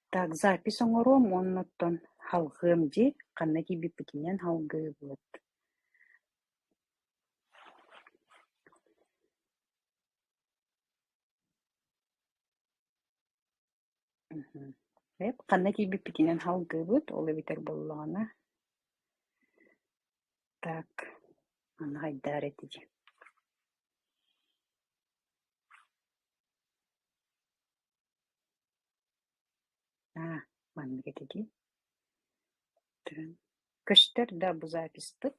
Так, запись оҥоруом уонна оттон халҕыам дии, ханна тиийбиппитинэн халгыыбыт. Ханна тиийбиппитинэн халгыыбыт, ол эбэтэр буоллаҕына так, аны хайдаар этэ дии Аа, маннык этэ дии. Көстөр да бу записпыт?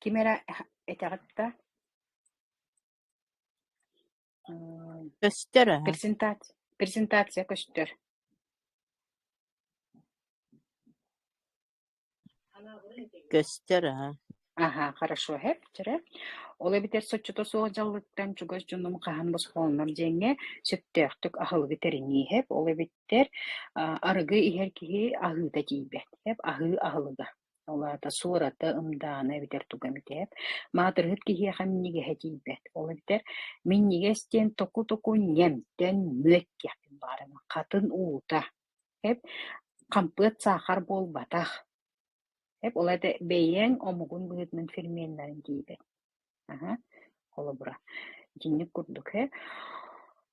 Ким эрэ этэҕит да? Көстөр аһа. Презентация, презентация көстөр. Көстөр аһа. Аһа, хорошо, һэп, чэрэ. Ол эбэтэр соччото суох дьаллыктан чугас дьонум хаһан босхолонор диэҥҥэ сөптөөхтүк аһылыгы тэринии һэп. Ол эбиттэр арыгы иһэр киһи аһыыта тиийбэт һэп, аһыы аһылыга. Ол аата суората, ымдаана эбэтэр туга эмитэ һэп. Маатырыһыт киһиэхэ минньигэһэ тиийбэт. Ол эбэтэр минньигэс диэн току-току ньэмтэн мүөт диэхпин баҕарабын. Хатын уута һэп. Хампыат саахар буолбатах. Эп ол это бэйэҥ омугун быһыытынан ферменнэрин тиийбэт. Аһа, холобура, итинник курдук ээ.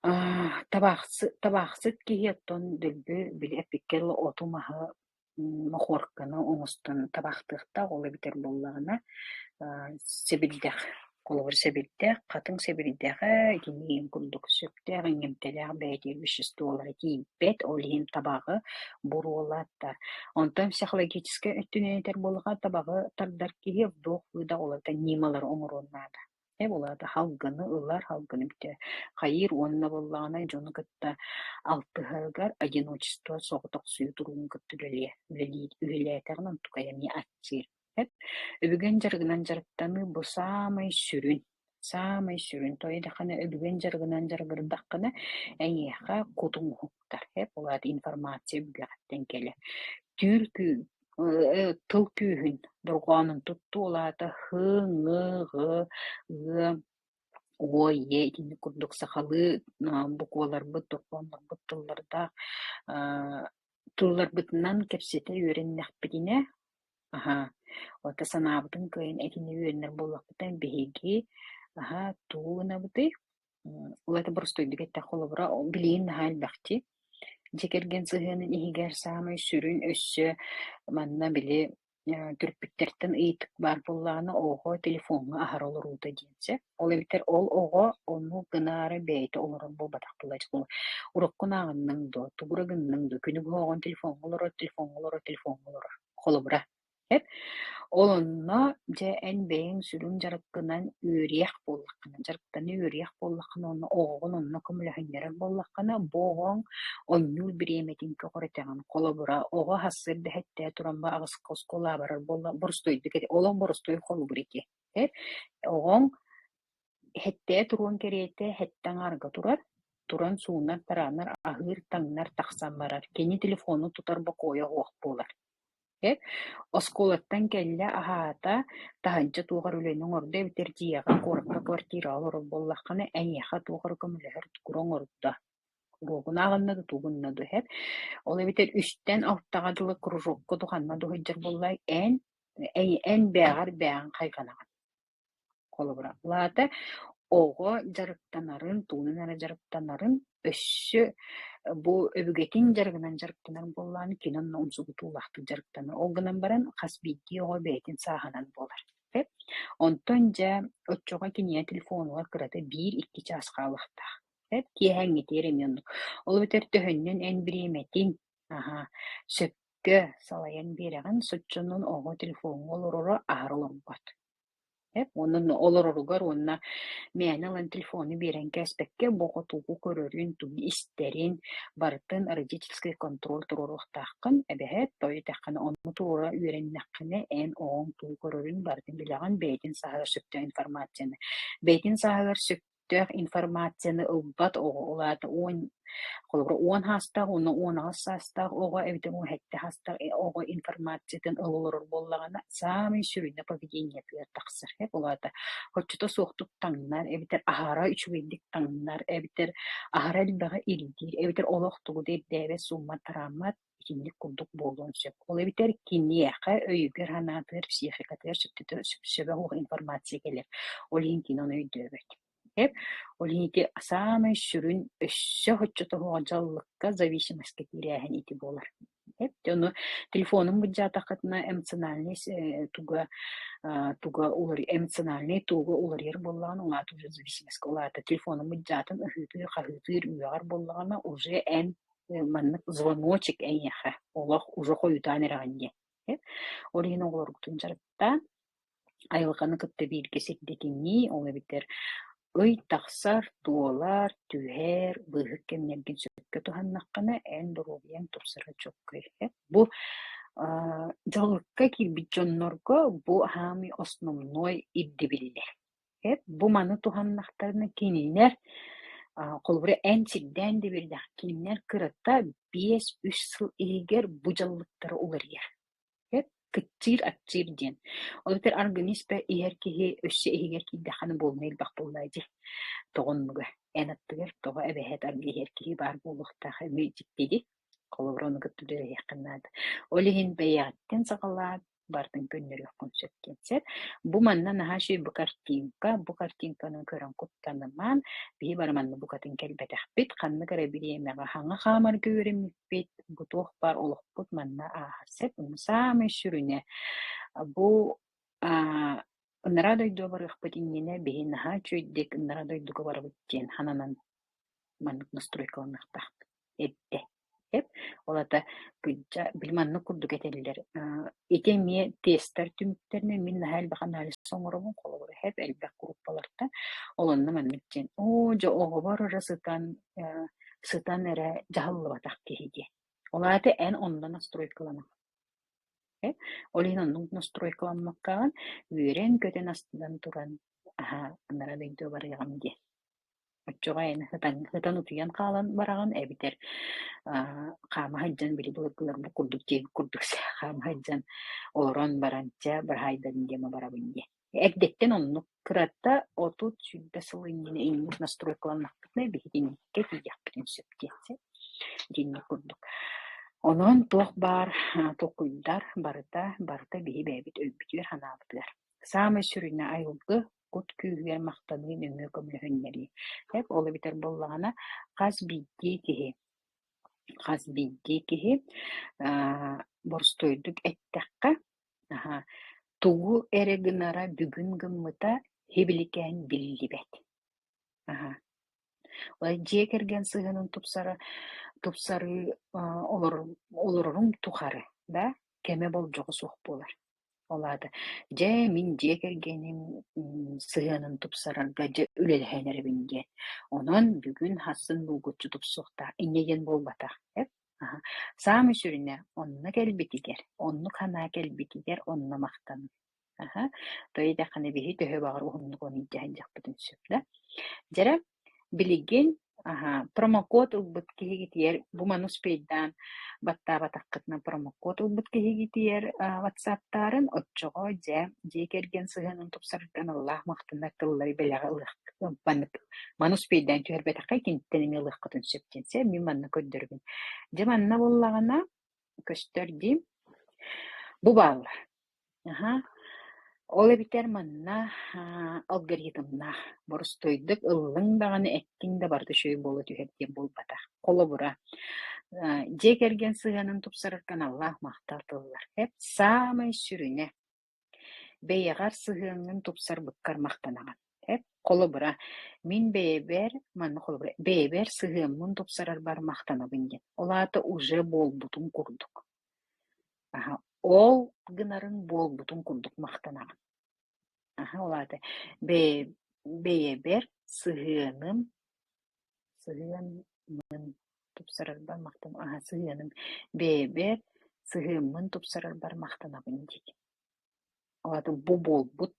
Аа, табаахсы табаахсыт киһи оттон дөлбү били эппиккэ дылы оту-маһы мохуорканы оҥостон табаахтыахтаах, ол эбэтэр буоллаҕына сэбирдэх, холобур сэбирдэх, хатыҥ сэбирдэҕэ итинник курдук сөптөөх иҥэмтэлээх бэйэтигэр веществолара тиийбэт, ол иһин табаҕы буруолатар. Онтон психологическай өттүнэн этэр буоллахха, табаҕы тардар киһи вдох-выдох ол эбэтэр ньымалары оҥоруон наада. Э, ол аата салгыны ылар, салгыны бүтэ хайыыр уонна буоллаҕына дьону кытта алтыһарыгар одиночество соҕотохсуйуу туругун кытта үлэлиэ, үлэлиир, үлэлээтэҕинэ онтукай эмиэ аччыыр. Өбүгэн дьарыгынан дьарыктаныы бу саамай сүрүн, саамай сүрүн. Тоҕо диэтэххинэ өбүгэн дьарыгынан дьарыгырдаххына эйиэхэ кутуҥ уһуктар, ол аата информация өбүгэҕиттэн кэлэр. Түүл тыл күүһүн дорҕоонун туттуу, ол аата һ, ҥ, ҕ, ы, уо, е итинник курдук сахалыы букваларбыт, дорҕооннорбут тыллардаах тылларбытынан кэпсэтэ үөрэннэхпитинэ Аһаа, ото санаабытын кыайан этинэ үөрэнэр буоллахпытына биһиги аһаа тугу гынабытый? Ол это боростуойдук эттэххэ холобура билигин наһаа элбэхтии. Дьиэ кэргэн сыһыанын иһигэр саамай сүрүн өссө манна били төрөппүттэртэн ыйытык баар буоллаҕына оҕо телефоҥҥа аһара олоруута диэн сөп. Ол эбэтэр ол оҕо ону гынаары бэйэтэ олорор буолбатах буолааччы. Уруккун ааҕынныҥ дуо, тугу эрэ гынныҥ дуо, күнү быһа оҕоҥ телефоҥҥа олорор, телефоҥҥа олорор, телефоҥҥа олорор. Холобура, сөп. Ол онно дьэ эн бэйэҥ сүрүн дьарыккынан үөрүйэх буоллаххына, дьарыктана үөрүйэх буоллаххына уонна оҕоҕун онно көмөлөһүннэрэр буоллаххына, бу оҕоҥ оонньуур бириэмэтин көҕүрэтэҕин. Холобура, оҕо сарсыарда сэттэ туран ба аҕыска оскуолаҕа барар буолла, боростуойдук олох боростуой холобур ити. Оҕоҥ сэттэ туруон кэриэтэ сэттэ аҥаарга турар, туран суунар-тараанар, аһыыр-таҥнар тахсан барар. Кини телефону тутар бокуойа суох буолар. Оскуолаттан кэллэ, аһаата, таһырдьа туох эрэ үлэни оҥордо эбэтэр дьиэҕэ, куоракка квартираҕа олорор буоллаххына, эйиэхэ туох эрэ көмөлөһөр тугу оҥордо. Уруогун ааҕынна да тугу гынна дуу иһэр. Ол эбэтэр үстэн алтаҕа дылы кружокка духанна дуу сылдьар буолла эн эн бээҕэр бээҕин хайҕанаҕын. Холобура, ол аата оҕо дьарыктанарын, тугунан эрэ дьарыктанарын өссө бу өбүгэтин дьарыгынан дьарыктанар буоллаҕына, кини онно умсугутуулаахтык дьарыктанар. Ол гынан баран хас биирдии оҕо бэйэтин сааһынан буолар. Онтон дьэ оччоҕо кинигэ телефонугар кырата биир-икки чаас хаалыахтаах. Киэһээҥҥитигэр эмиэ оннук. Ол эбэтэр төһөннөн эн бириэмэтин аһаа сөпкө салайан биэрэҕин, соччонон оҕо телефоҥҥа олороро аһара олорбот. Уонна олороругар уонна мээнэ ылан телефону биэрэн кээспэккэ, бу оҕо тугу көрөрүн, тугу истэрин барытын родительский контроль туруоруохтааххын эбэһээт тоҕо диэтэххинэ онно туруора үөрэннэххинэ эн оҕоҥ тугу көрөрүн барытын билэҕин, бэйэтин сааһыгар сөптөөх информацияны. Бэйэтин сааһыгар сөп. Сөптөөх информацияны ылбат оҕо, ол аата 10, холобура, 10 саастаах уонна 18 саастаах оҕо эбэтэр 17 саастаах оҕо информациятын ыла олорор буоллаҕына, саамай сүрүнэ поведениетыгар тахсар. Ол аата оччото суохтук таҥнар эбэтэр аһара үчүгэйдик таҥнар эбэтэр аһара элбэҕи ирдиир эбэтэр олох тугу да ирдээбэт, сууммат-тарааммат итинник курдук буолуон сөп. Ол эбэтэр киниэхэ өйүгэр-санаатыгар, психикатыгар сөбө суох информация кэлэр. Ол иһин кини ону өйдөөбөт. Ол иһин ити саамай сүрүн өссө оччотооҕу дьаллыкка зависимостька киирээһин ити буолар. Дьэ ону телефонун былдьаатаххытына эмоциональнай туга туга эмоциональнай туга уларыйар буоллаҕына, ол аата уже зависимостька ол аата телефонун былдьаатын ыһыытыыр-хаһыытыыр үөҕэр буоллаҕына, уже эн маннык звоночек эйиэхэ олох уже хойутаан эрэҕин диэн. Ол иһин оҕолоргутун дьарыктаан, айылҕаны кытта бииргэ сирдэтинии, ол эбэтэр ый тахсар, туолар, түһэр, быыһык кэмнэргин сөпкө туһаннаххына, эн доруобуйаҥ тупсара чуолкай. Бу дьаллыкка киирбит дьоннорго бу саамай основной ирдэбиллэр. Бу маны туһаннахтарына кинилэр, холобура, эн сирдээн да биэрдэх, кинилэр кырата 5-3 сыл иһигэр бу дьаллыктара уларыйар. Кыччыыр-аччыыр диэн. Ол эбэтэр аргыны иһэр киһи өссө иһигэр киирдэххинэ буолуна элбэх буоллаа дии. Тоҕо оннуга? Эн аттыгар тоҕо эбэһээт аргы иһэр киһи баар буолуохтаах эмиэ дьикти дии. Холобура, ону кытта үлэлэһиэххин наада. Ол иһин бэйэҕиттэн саҕалаан барытын көннөрүөххүн сөп диэн сөп. Бу манна наһаа үчүгэй бу картинка, бу картинканы көрөн куттанымаан, биһи бары манна букатын кэлбэтэхпит, ханнык эрэ бириэмэҕэ хаҥа хаамарга үөрэммиппит, бу туох баар олохпут манна ааһар сөп. Ону саамай сүрүнэ бу ынараа дойдуга барыахпыт иннинэ биһи наһаа үчүгэйдик ынараа дойдуга барабыт диэн сананан маннык настройкаланыахтаахпыт эрдэ. Сөп. Ол аата кыдьа били маннык курдук этэллэр. Ити эмиэ тестэр түмүктэринэн мин наһаа элбэх анализ оҥоробун, холобура иһэп элбэх группалартан. Ол онно маннык диэн, оо дьэ оҕобор эрэ сытан сытан эрэ дьаһаллыбатах киһи диэн. Ол аата эн онно настройкаланаҕын. Ол иһин оннук настройкаламмаккаҕын үөрэн-көтөн астынан туран аһаа анараа дойдуга барыаҕым диэн. Оччоҕо эн ытан, ытан утуйан хаалан бараҕын эбэтэр хаама сылдьан били былыргыларбыт курдук диэбит курдук хаама сылдьан олорон баран чэ быраһаайдарын диэм абарабын диэн. Эрдэттэн оннук кырата 30-20 сыл иннинэ инник настройкаланнахпытына биһиги инниккэ тиийиэхпитин сөп диэн сөп. Итинник курдук. Онон туох баар толкуйдар барыта, барыта биһи бэйэбит өйбүтүгэр-санаабытыгар. Саамай сүрүнэ айылгы кут күүһүгэр махтаныы нөҥүө көмөлөһүннэрии. Ол эбэтэр буоллаҕына хас биирдии киһи хас биирдии киһи боростуойдук эттэххэ, тугу эрэ гынара бүгүн гыммыта һибиликээн биллибэт. Ол дьиэ кэргэн сыһыанын тупсара тупсарыы олорорум тухары да кэмэ болдьоҕо суох буолар. Ол аата, дьэ, мин дьиэ кэргэним сыһыанын тупсарарга дьэ үлэлэһэн эрэбин диэн. Онон бүгүн сарсын булгуччу тупсуохтаах, инньэ диэн буолбатах. Саамай сүрүнэ онно кэлбитигэр, оннук санаа кэлбитигэр онно махтаныы. Аһа, то диэтэххинэ биһи төһө баҕар уһуннук ону илдьэ сылдьыахпытын сөп да. Дьэрэ, билигин аһа, промокод ылбыт киһигитигэр бу маны успейдаан баттаабатаххытына промокод ылбыт киһигитигэр ватсаптаарын оччоҕо дьэ дьиэ кэргэн сыһыанын тупсарарга аналлаах махтанар тыллары бэлэҕи ылыах маннык маны успейдаан түһэрбэтэххэ киниттэн эмиэ ылыаххытын сөп диэн сөп мин манна көрдөрөбүн. Дьэ манна буоллаҕына көстөр дии. Бу бааллар. Аһа, ол эбэтэр манна алгоритмнаах, боростуойдук ыллыҥ даҕаны эттиҥ да барыта үчүгэй буола түһэр диэн буолбатах. Холобура, дьиэ кэргэн сыһыанын тупсарарга аналлаах махтал тыллар. Эп саамай сүрүнэ, бэйэҕэр сыһыаҥҥын тупсарбыккар махтанаҕын. Эп холобура, мин бэйэбэр, манна холобура, бэйэбэр сыһыаммын тупсарарбар махтанабын диэн. Ол аата уже буолбутун курдук. Аһа, ол гынарыҥ буолбутун курдук махтанаҕын. Аһа, ол аата бэйэбэр сыһыаным сыһыанмын тупсарарбар махтан аһа сыһыаным бэйэбэр сыһыаммын тупсарарбар махтанабын диир. Ол аата бу буолбут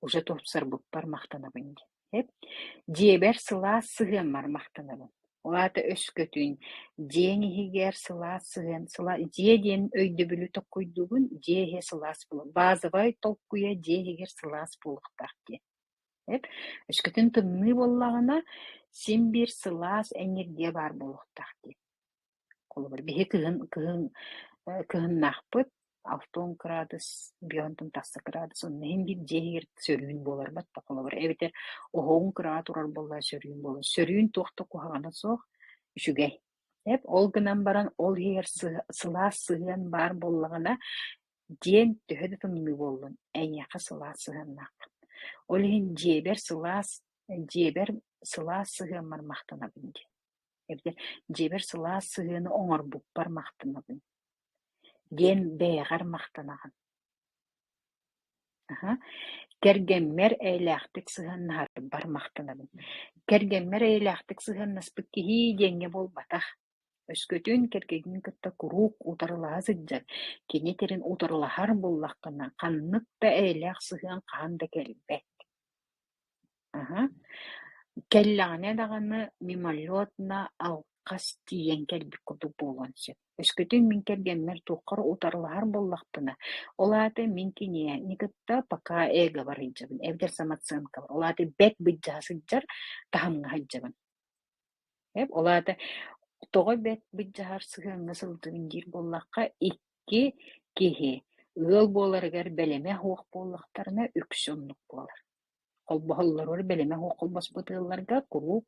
уже тупсарбыппар махтанабын диэн. Эп Дьиэбэр сылаас сыһыаммар махтанабын. Ол аата өскөтүн дьиэҥ иһигэр сылаас сыһыан сыла дьиэ диэн өйдөбүлү толкуйдуубун, дьиэ иһэ сылаас буолар. Базовай толкуйа дьиэ иһигэр сылаас буолуохтаах диэн. Эп Өскөтүн тымныы буоллаҕына, син биир сылаас энергия баар буолуохтаах диэн. Холобур, биһи кыһын кыһын кыһыннаахпыт, 60 кыраадыс, 50 тахса кыраадыс, онно иһин биир дьиэ иһигэр сөрүүн буолар батта холобур, эбэтэр оһоҕуҥ кыраҕа турар буоллар сөрүүн буолар. Сөрүүн туох да куһаҕана суох, үчүгэй. Эп ол гынан баран ол иһигэр сылаас сыһыан баар буоллаҕына, диэн төһө да тымныы буоллун, эйиэхэ сылаас сыһыаннааххын. Ол иһин дьиэбэр сылаас дьиэбэр сылаас сыһыаммар махтанабын диэн. Эбэтэр дьиэбэр сылаас сыһыаны оҥорбуппар махтанабын диэн бэйэҕэр махтанаҕын. Аһа. Кэргэммэр эйэлээхтик сыһыаннаһарбар махтанабын. Кэргэммэр эйэлээхтик сыһыаннаспыт киһи диэҥҥэ буолбатах. Өскөтүн кэргэҥҥин кытта куруук утарылаһа сылдьар, кини этэрин утарылаһар буоллаххына, ханнык да эйэлээх сыһыан хаһан да кэлбэт. Аһа. Кэллэҕинэ даҕаны мимолетно алҕас тиийэн кэлбит курдук буолуон сөп. Өскөтүн мин кэргэммэр туохха эрэ утарылаһар буоллахпына, ол аата мин кинини кытта пока эгобар сылдьабын, эбэтэр самооценкабар, ол аата бэрт былдьаһа сылдьар таһымҥа сылдьабын. Эп ол аата тоҕо бэрт былдьаһар сыһыаҥҥа сылдьабын диир буоллахха, икки киһи ыал буоларыгар бэлэмэ суох буоллахтарына үксэ оннук буолар. Холбоһоллоругар бэлэмэ суох холбоспут ыалларга куруук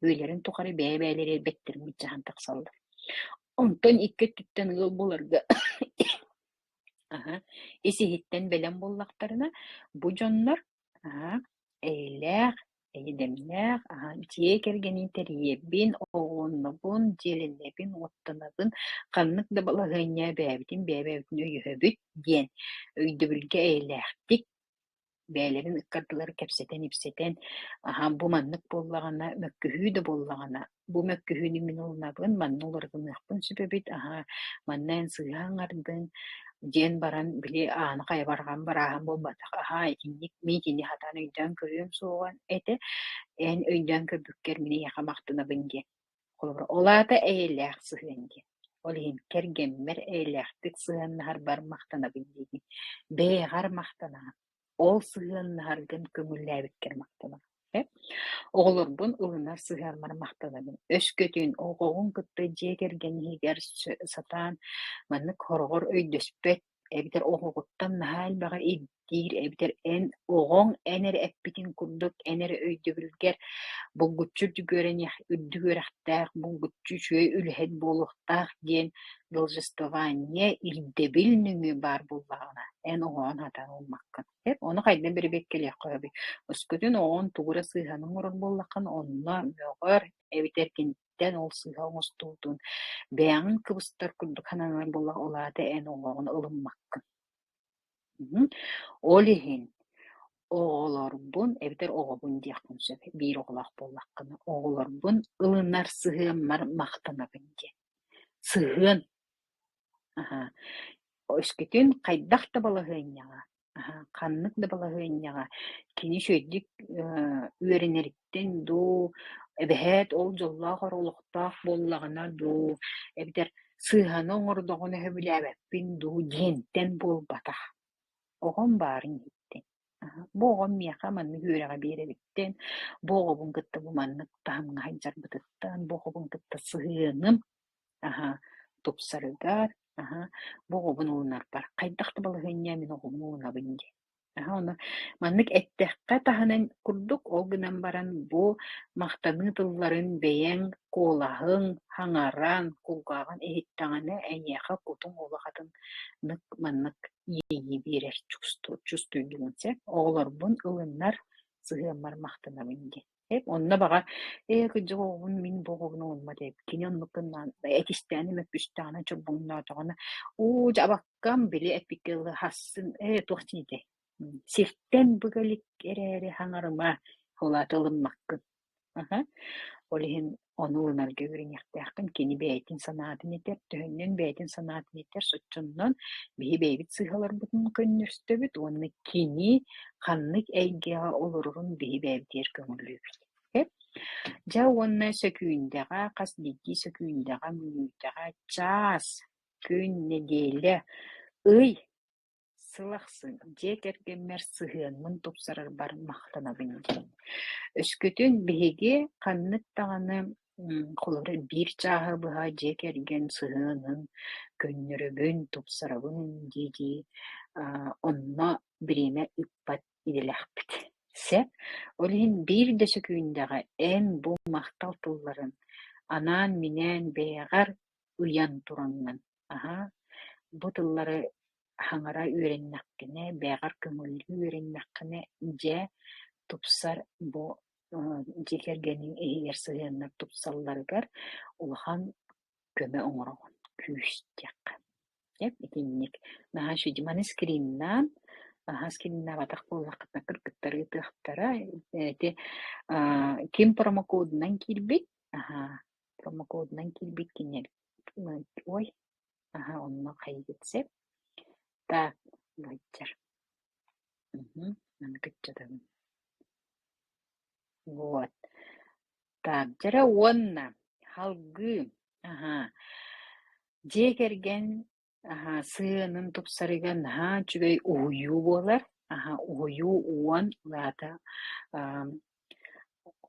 үйэлэрин тухары бэйэ-бэйэлэрэ бэттэрин былдьаһан тахсаллар. Онтон икки өттүттэн ыал буоларга аһа, ис-иһиттэн бэлэм буоллахтарына, бу дьоннор аһа, эйэлээх, эйэдэмнээх, аһа, дьиэ кэргэнин тэрийэбин, оҕолонобун, дьиэлэнэбин, уоттанабын, ханнык да балаһыанньа бэйэбитин бэйэ-бэйэбитин өйөһөбүт диэн өйдөбүлгэ эйэлээхтик бэйэлэрин ыккардылар кэпсэтэн-ипсэтэн, аһа бу маннык буоллаҕына, мөккүһүү да буоллаҕына, бу мөккүһүүнү мин ылынабын, манна уларытыныахпын сөп эбит, аһа манна эн сыыһа аҥардыҥ диэн баран, били ааны хайа барҕан барааһын буолбатах, аһаа итинник мин итини сатаан өйдөөн көрүөм суоҕа этэ, эн өйдөөн көрбүккэр мин эйиэхэ махтанабын диэн. Холобура, ол аата эйэлээх сыһыан диэн. Ол иһин кэргэммэр эйэлээхтик сыһыаннаһарбар махтанабын диигин. Бэйэҕэр махтанаҕын. Ол сыһыаннаһаргын көҥүллээбиккэр махтанаҕын. Э? Оҕолорбун ылынар сыһыаммар махтанабын. Өскөтүн оҕоҕун кытта дьиэ кэргэн иһигэр сатаан маннык хороҕор өйдөспөт эбэтэр оҕоҕуттан наһаа элбэҕи ирдиир эбэтэр эн оҕоҥ эн эрэ эппитин курдук эн эрэ өйдөбүлгэр булгуччу үрдүк үөрэниэх үрдүк үөрэхтээх булгуччу үчүгэй үлэһит буолуохтаах диэн должествование ирдэбил нөҥүө баар буоллаҕына эн оҕоҕун сатаан ылыммаккын. Ону хайдах бэрэбиэркэлиэххэ сөбүй? Өскөтүн оҕоҥ тугу эрэ сыыһаны оҥорор буоллаххына, онно мөҕөр эбэтэр кини Тэн ол сыыһа оҥостуутун бэйэҕин кыбыстар курдук сананар буоллар, ол аата эн оҕоҕун ылыммаккын. Ол иһин оҕолорбун эбэтэр оҕобун диэххин сөп, биир оҕолоох буоллаххына, оҕолорбун ылынар сыһыаммар махтанабын диэн. Сыһыан Аһаа. Өскөтүн хайдах да балаһыанньаҕа, аһаа, ханнык да балаһыанньаҕа кини үчүгэйдик үөрэнэриттэн дуу, эбэһээт ол дьоллоох эрэ олохтоох буоллаҕына дуу, эбэтэр сыыһаны оҥордоҕуна сөбүлээбэппин дуу диэнтэн буолбатах. Оҕом баарын иһиттин. Аһа, бу оҕом миэхэ маннык үөрэҕи биэрэбиттэн, бу оҕобун кытта бу маннык таһымҥа сылдьарбытыттан, бу оҕобун кытта сыһыаным Аһа, тупсарыгар, аһа, бу оҕобун ылынарбар хайдах да балаһыанньа мин оҕобун ылынабын диэн. Аһа, ону маннык эттэххэ таһынан курдук, ол гынан баран бу махтаныы тылларын бэйэҥ куолаһыҥ, хаҥаран, кулгааҕын иһиттэҕинэ эйиэхэ кутуҥ олох атыннык маннык иэйии биэрэр чувствуйдугун сөп. Оҕолорбун ылынар сыһыаммар махтанабын диэн. Эп онно баҕар, ээ кырдьык оҕобун мин бу оҕобун ылыммат эбит, кини оннук гыннаан этистээн мөккүстэҕинэ, чорбоҥноотоҕуна, уу дьэ абаккам били эппиккэ дылы хассын ээ туох диэтэй сиртэн быга илик эрээри хаҥарыма, ол аата ылыммаккын. Аһа. Ол иһин Ону ылынарга үөрэниэхтээххин. Кини бэйэтин санаатын этэр, төһөннөн бэйэтин санаатын этэр, соччоннон биһи бэйэбит сыыһаларбытын көннөрсөбүт уонна кини ханнык эйгэҕэ олорорун биһи бэйэбитигэр көҥүллүүбүт. Дьэ уонна сөкүүндэҕэ, хас биирдии сөкүүндэҕэ, мүнүүтэҕэ, чаас, күн, нэдиэлэ, ый Сыл ахсын дьиэ кэргэммэр сыһыаммын тупсарарбар махтанабын диэн. Өскөтүн биһиги ханнык даҕаны холобура биир чааһы быһа дьиэ кэргэн сыһыанын көннөрөбүн, тупсарабын дии-дии онно бириэмэ ыыппат идэлээхпит. Сөп. Ол иһин биир да сөкүүндэҕэ эн бу махтал тылларын анаан-минээн бэйэҕэр ыйан тураҥҥын аһаа, бу тыллары хаҥара үөрэннэххинэ, бэйэҕэр көҥүллүү үөрэннэххинэ, дьэ тупсар бу дьиэ кэргэниҥ иһигэр сыһыаннар тупсалларыгар улахан көмө оҥороҕун, күүс диэххэ. Дьэ итинник. Наһаа үчүгэй. Маны скриннаан, наһаа скриннаабатах буоллаххытына кыргыттар ыытыахтара. Ити ким промокодунан киирбит, аһаа, промокодунан киирбит кинилэр ой, аһаа онно хайыгыт сөп. Так, баччар. Маны кыччатабын. Вот. Так, дьэрэ уонна салгыы аһаа дьиэ кэргэн аһаа сыһыанын тупсарыыга наһаа үчүгэй уһуйуу буолар. Аһаа уһуйуу уон аата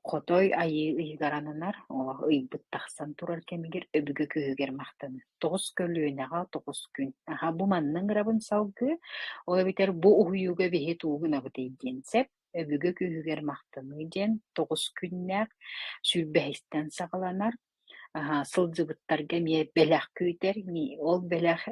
Хотой Айыы ыйыгар ананар, олох ыйбыт тахсан турар кэмигэр өбүгэ күүһүгэр махтаныы. Тоҕус көлүөнэҕэ тоҕус күн. Аһа бу манна ыҥырабын салгыы, ол эбэтэр бу уһуйууга биһи тугу гынабытый диэн сөп. Өбүгэ күүһүгэр махтаныы диэн тоҕус күннээх сүүрбэһистэн саҕаланар. Аһа сылдьыбыттарга эмиэ бэлэх күүтэр. Ол бэлэх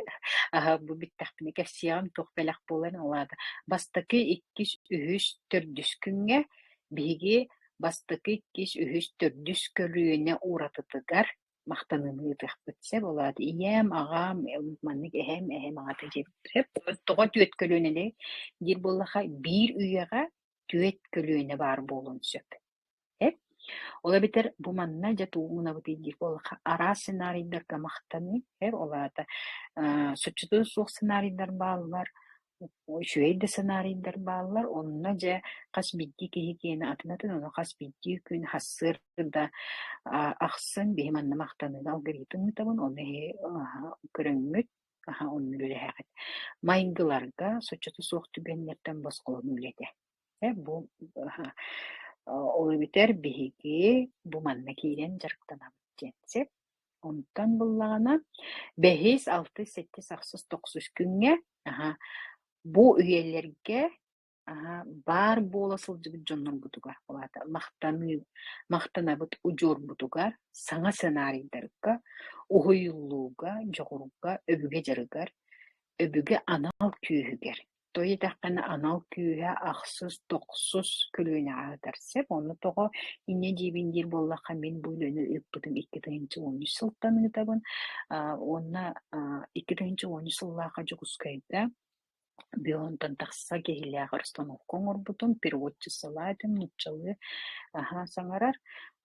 аһа бу бүттэхпинэ кэпсиэҕим туох бэлэх буоларын ол аата бастакы, иккис, үһүс, төрдүс күҥҥэ биһиги бастакы, иккис, үһүс, төрдүс көлүөнэ уратытыгар махтаныыны ыытыахпыт сөп. Ол аата ийэм, аҕам, маннык эһэм, эһэм аҕата диэбит сөп. Тоҕо түөрт көлүөнэлэй диир буоллахха, биир үйэҕэ түөрт көлүөнэ баар буолуон сөп. Эп. Ол эбэтэр бу манна дьэ тугу гынабытый диир буоллахха, араас сценарийдарга махтаныы, эр ол аата соччото суох сценарийдар бааллар, үчүгэй да сценарийдар бааллар, онно дьэ хас биирдии киһи киэнэ атын-атын, ону хас биирдии күн сарсыарда ахсын биһи манна махтаныыга алгоритм ыытабын, ону эһи көрөҥҥүт онно үлэлэһэҕит. Майгыларга соччото суох түгэннэртэн босхолонуу үлэтэ. Бу ол эбэтэр биһиги бу манна киирэн дьарыктанабыт диэн сөп. Онтон буллаҕына бэһис, алтыс, сэттис, ахсыс, тохсус күҥҥэ аһа бу үйэлэргэ аһа баар буола сылдьыбыт дьоннорбутугар, ол аата махтаныы, махтанабыт удьуорбутугар, саҥа сценарийдарга, уһуйуллууга, дьоҕурга, өбүгэ дьарыгар, өбүгэ анал күүһүгэр Тоҕо диэтэххинэ анал күүһэ ахсыс, тохсус көлүөнэҕэ сытар сөп. Ону тоҕо инньэ диибин диир буоллахха, мин бу үлэни ыыппытым 2013 сылтан ыытабын. Уонна 2013 сыллаахха Дьокуускайга Бионтан тахса киһилээх расстановка оҥорбутум, переводчицалаа этим, нууччалыы аһаа саҥарар.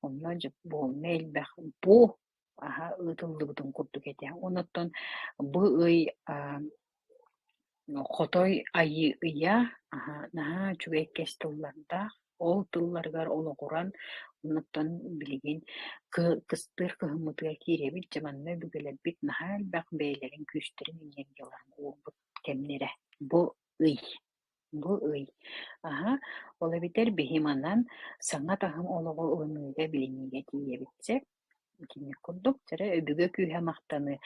Онно дьэ буолна элбэх. Бу аһа ыытыллыбытын курдук этэ. Онуттан бу ый Хотой Айыы ыйа наһаа үчүгэй кэс тыллардаах, ол тылларыгар олоҕуран, оннуттан билигин кыстыыр кыһыммытыгар киирэбит, дьэ манна өбүгэлэрбит наһаа элбэх бэйэлэрин күүстэрин энергияларын уурбут кэмнэрэ бу ый. Бу ый. Аһа, ол эбэтэр биһи манан саҥа таһым олоҕу ылыныыга, билиниигэ тиийэбит сөп. Итинник курдук, дьэ өбүгэ күүһэ махтаныы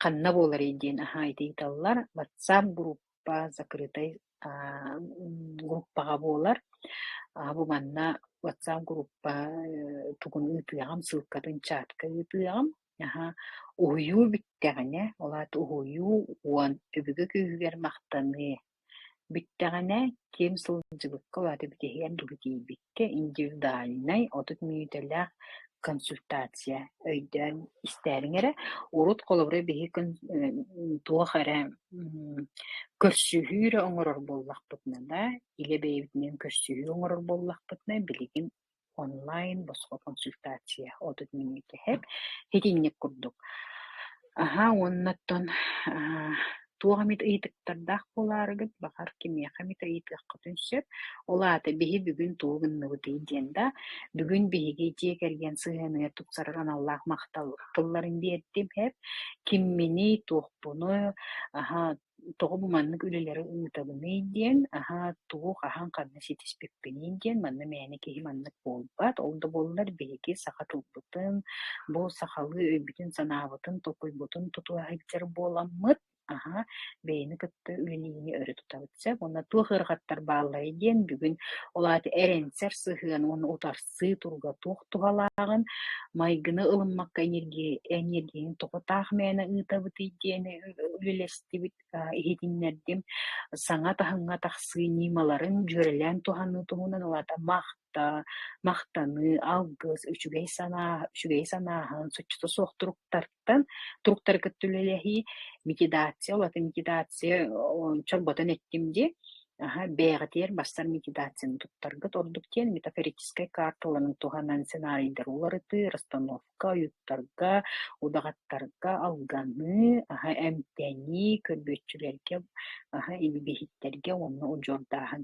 ханна буоларый диэн аһаа ити ыйыталлар. WhatsApp группа закрытай группаҕа буолар. Бу манна WhatsApp группа тугун ыытыаҕым, ссылкатын чатка ыытыаҕым. Аһаа, уһуйуу бүттэҕинэ, ол аата уһуйуу уон өбүгэ күүһүгэр махтаныы Бүттэҕинэ, ким сылдьыбыкка, ол аата бүтэһигэр дылы тиийбиккэ индивидуальнай 30 мүнүүтэлээх консультация өйдөөн истээриҥ эрэ. Урут холобура биһи туох эрэ көрсүһүү эрэ оҥорор буоллахпытына да, илэ бэйэбитинэн көрсүһүү оҥорор буоллахпытына, билигин Онлайн босхо консультация 30 мүнүүтэ иһэр. Итинник курдук. Аһаа уонна оттон туох эмит ыйытыктардаах буолаарыгыт, баҕар кимиэхэ эмит ыйытыаххытын сөп. Ол аата биһи бүгүн тугу гынныбытый диэн да, бүгүн биһиги дьиэ кэргэн сыһыаныгар тупсарар аналлаах махтал тылларын биэрдим эп. Кимминий, туохпунуй, аһаа тоҕо бу маннык үлэлэри ыытабыный диэн, аһаа тугу хаһан ханна ситиспиппиний диэн манна мээнэ киһи маннык буолбат. Ол да буоллар биһиги саха тылбытын, бу сахалыы өйбүтүн-санаабытын, толкуйбутун тутуһа сылдьар буоламмыт, аһаа бэйэни кытта үлэлиини өрө тутабыт сөп. Уонна туох ыарахаттар баалларый диэн бүгүн ол аата эрэнсэр сыһыан уонна утарсыы туруга туох туһалааҕын, майгыны ылыммакка эниэргийэни тоҕо таах мээнэ ыытабытый диэни үлэлэстибит, иһитиннэрдим. Саҥа таһымҥа тахсыы ньымаларын дьүөрэлээн туһаныы туһунан ол аата махтаныы, алгыс, үчүгэй санаа, үчүгэй санааһын, соччото суох туруктартан туруктары кытта үлэлэһии, медитация, ол аата медитация чорботон эттим дии. Аһа, бэйэҕитигэр барсар медитацияны туттаргыт ордук диэн метафорическай карталарын туһанан сценарийдары уларытыы, расстановка, ойууттарга, удаҕаттарга алганыы, аһа, эмтэнии, көрбүөччүлэргэ, аһа, илбиһиттэргэ уонна удьуордааһын.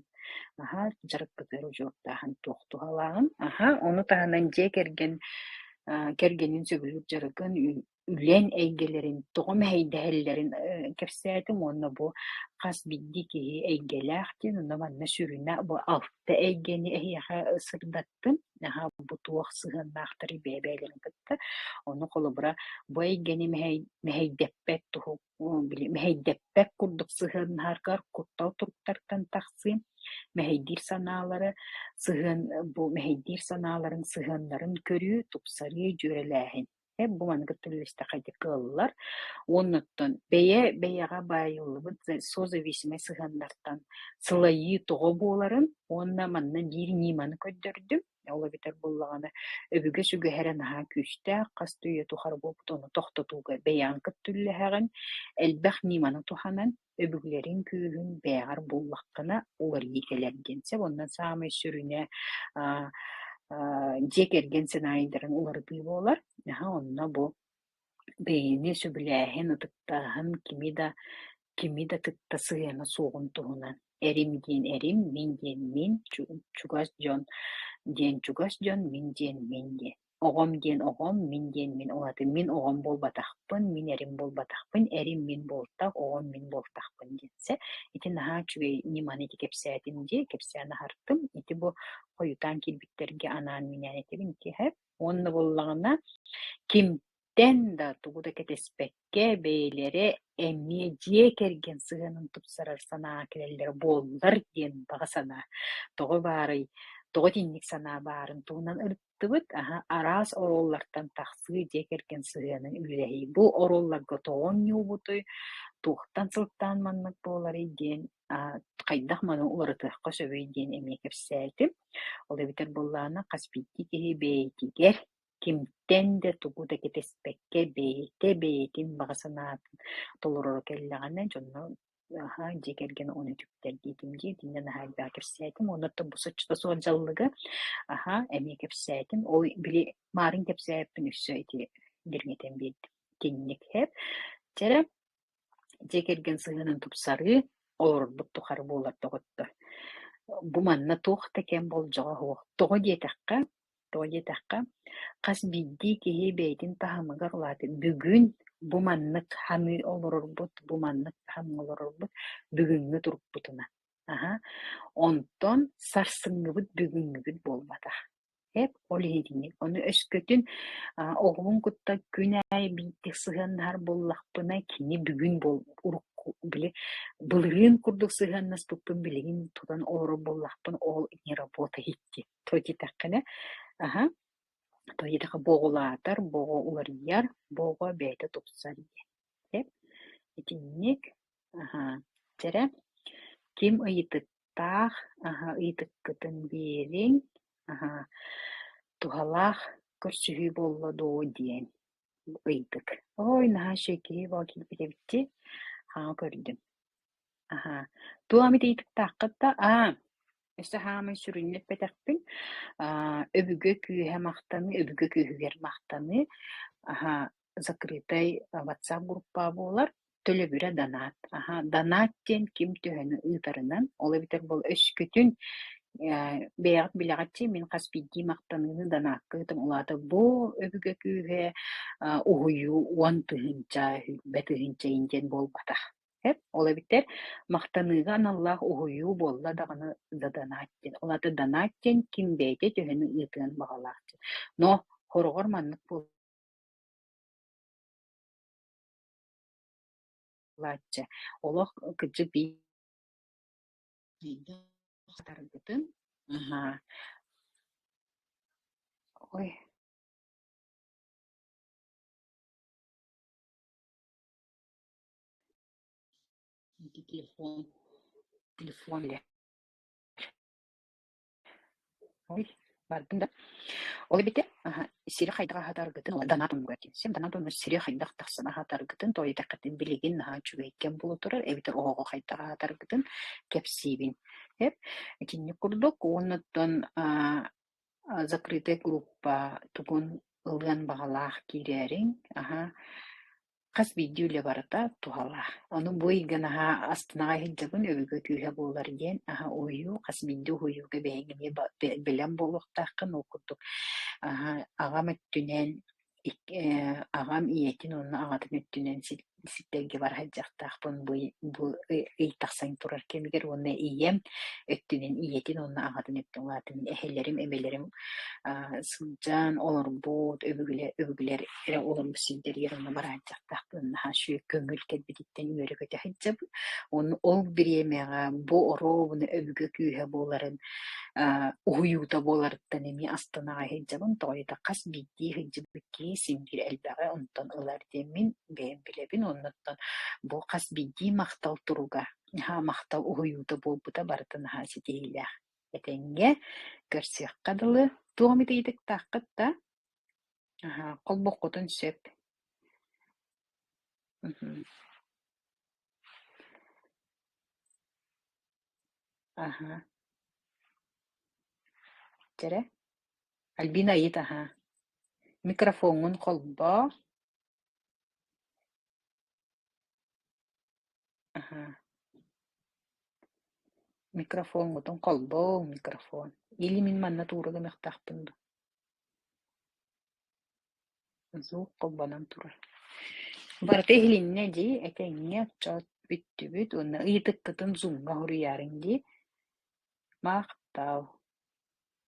Аһа, дьарыкпытыгар удьуордааһын туох туһалааҕын. Аһа, ону таһынан дьиэ кэргэн кэргэнин сөбүлүүр дьарыгын үлэн эйгэлэрин тоҕо мэһэйдэһэллэрин кэпсээтим уонна бу хас биирдии киһи эйгэлээх диэн онно манна сүрүнэ бу алта эйгэни эһиэхэ сырдаттым. Наһаа бу туох сыһыаннаахтарый бэйэ-бэйэлэрин кытта. Ону холобура бу эйгэни мэһэйдэппэт туһу били мэһэйдэппэт курдук сыһыаннаһаргар куттал туруктартан тахсыы, мэһэйдиир санаалары сыһыан бу мэһэйдиир санааларын сыһыаннарын көрүү, тупсарыы, дьүөрэлээһин. Бу маннык үллэстэххэ кыаллар. Уоннаттан бэйэ бэйэҕэ баайыллыбыт созависимай сыһыаннартан сылайыы тоҕо буоларын уонна манна биир ньыманы көрдөрдүм. Ол эбэтэр буоллаҕына өбүгэ сүгэһэрэ наһаа күүстээх, хас да үйэ тухары буолбут ону тохтотууга бэйэҕин кытта үллэһэҕин, элбэх ньыманы туһанан өбүгэлэриҥ күүһүн бэйэҕэр буллаххына уларыйыы кэлэр диэн сөп. Онон саамай сүрүнэ дьиэ кэргэн сценарийдарын уларытыы буолар. Аһа онно бу бэйэни сөбүлээһин, ытыктааһын кими да кими да кытта сыһыана суоҕун туһунан эрим диэн эрим, мин диэн мин, чугас дьон диэн чугас дьон, мин диэн мин диэн. Оҕом диэн оҕом, мин диэн мин, ол аата мин оҕом буолбатахпын, мин эрим буолбатахпын, эрим мин буолтах, оҕом мин буолтахпын диэн сэ. Ити наһаа үчүгэй ньыманы ити кэпсээтим дии, кэпсээн аһартым. Ити бу хойутаан киирбиттэргэ анаан-минээн этэбин ити Уонна буоллаҕына кимтэн да тугу да кэтэспэккэ бэйэлэрэ эмиэ дьиэ кэргэн сыһыанын тупсарар санаа кэлэллэрэ буоллар диэн баҕа санаа. Тоҕо баарый, тоҕо итинник санаа баарын туһунан ырыттыбыт. Аһа, араас оруоллартан тахсыы дьиэ кэргэн сыһыанын үлэлэһии. Бу оруолларга тоҕо оонньуубутуй, туохтан сылтаан маннык буоларый диэн хайдах маны уларытыахха сөбүй диэн эмиэ кэпсээтим. Ол эбэтэр буоллаҕына хас биирдии киһи бэйэтигэр кимтэн да тугу да кэтэспэккэ бэйэтэ бэйэтин баҕа санаатын толороро кэллэҕинэ дьонно аһаа дьиэ кэргэн ону үтүктэр диэтим дии итиннэ наһаа элбэҕи кэпсээтим уонна бу соччото суох дьаллыгы аһаа эмиэ кэпсээтим ол били маарыҥ кэпсээппин өссө ити дириҥэтэн биэрдим итинник һэп чэ эрэ Дьиэ кэргэн сыһыанын тупсарыы олорорбут тухары буолар доҕоттор. Бу манна туох да кэм болдьоҕо суох. Тоҕо диэтэххэ, хас биирдии киһи бэйэтин таһымыгар улаатар. Бүгүн бу маннык саныы олорорбут, бу маннык таһымҥа олорорбут бүгүҥҥү турукпутунан. Аһа. Онтон сарсыҥҥыбыт бүгүҥҥүбүт буолбатах. Эп ол иһитинник. Ону өскөтүн оҕобун кытта күн аайы биирдик сыһыаннаһар буоллахпына, кини бүгүн урукку били былырыын курдук сыһыаннаспыппын билигин тутан олорор буоллахпына, ол не работает диэн. Тоҕо диэтэххинэ, аһа, тоҕо диэтэххэ бу оҕолоотор, бу оҕо уларыйар, бу оҕо бэйэтэ тупсар диэн. Эп итинник, аһа, чэ эрэ, ким ыйытык Таах, аһа ыйытыккытын биэриҥ, аһа туһалаах көрсүһүү буолла дуо диэн ыйытык. Ой, наһаа үчүгэй киһи буола киирбит эбит дии, хаҥа көрдүм. Аһа, туох эмит ыйытыктааххыт да? Аа, Өссө саамай сүрүнүн эппэтэхпин, өбүгэ күүһэ махтаныы, өбүгэ күүһүгэр махтаныы, аһа, закрытай WhatsApp группа буолар, төлөбүрэ донат. Аһа, донат диэн ким төһөнү ыытарынан, ол эбэтэр буол өскөтүн бэйэҕит билэҕит дии, мин хас биирдии махтаныыны донакка ыытым, ол аата бу өбүгэ күүһэ уһуйуу 10 000, 20 000 иһин диэн буолбатах. Сөп. Ол эбэтэр махтаныыга аналлаах уһуйуу буолла даҕаны да донат диэн. Ол аата донат диэн ким бэйэтэ төһөнү ыытыан баҕалаах диэн. Но хороҕор маннык буолааччы. Олох кырдьык биирдэ хатарбытын аһаа Ой Телефон, телефон Ой, бардым да. Ол эбитэ сири хайдах аһатаргытын, донат оннугар диэн. Донат оннугар сири хайдах тахсан аһатаргытын, тоойутэххитин билигин наһаа үчүгэй кэм буола турар, эбэтэр оҕоҕо хайдах аһатаргытын кэпсиибин. Эп, итинник курдук уоннаттан закрытая группа тугун ылыан баҕалаах киирээриҥ, аһа Хас биирдии үлэ барыта туһалаах. Ону бу ыйга наһаа астынаҕа сылдьабын, өбүгэ күүһэ буолар диэн аһа уһуйуу, хас биирдии уһуйууга бэйэҥ эмиэ бэлэм буолуохтааххын. Ол курдук аһа аҕам өттүнэн аҕам ийэтин уонна аҕатын өттүнэн сирдэргэ бара сылдьыахтаахпын бу бу ый тахсан турар кэмигэр уонна ийэм өттүнэн ийэтин уонна аҕатын өттүн улаатан эһэлэрим, эбэлэрим сылдьан олорбут өбүгэлэр өбүгэлэр эрэ олорбут сирдэригэр онно барааччахтаахпын наһаа үчүгэй көҥүл кэлбититтэн үөрэ-көтө сылдьабын. Уонна ол бириэмэҕэ бу оруобуна өбүгэ күүһэ буоларын уһуйуута буоларыттан эмиэ астына аҕай сылдьабын. Тоҕо диэтэх хас биирдии сылдьыбыт киһи син биир элбэҕи онтон ылар диэммин бэйэм билэбин. Уонна бу хас биирдии махтал туруга, наһаа махтал уһуйуута буолбута барыта наһаа ситиһиилээх. Этэҥҥэ көрсүөххэ дылы. Туох эмит ыйытыктааххыт да? Аһаа, холбуоххутун сөп. Аһаа. Чэрэ. Альбина ыйыт аһаа. Микрофоҥҥун холбоо. Аһаа. Микрофоҥҥутун холбоо, микрофон. Или мин манна туура гыныахтаахпын дуу? Звук холбонон турар. Барыта иһилиннэ дии, этэҥҥэ оччоот бүттүбүт уонна ыйытыккытын зумҥа суруйаарыҥ дии. Махтал.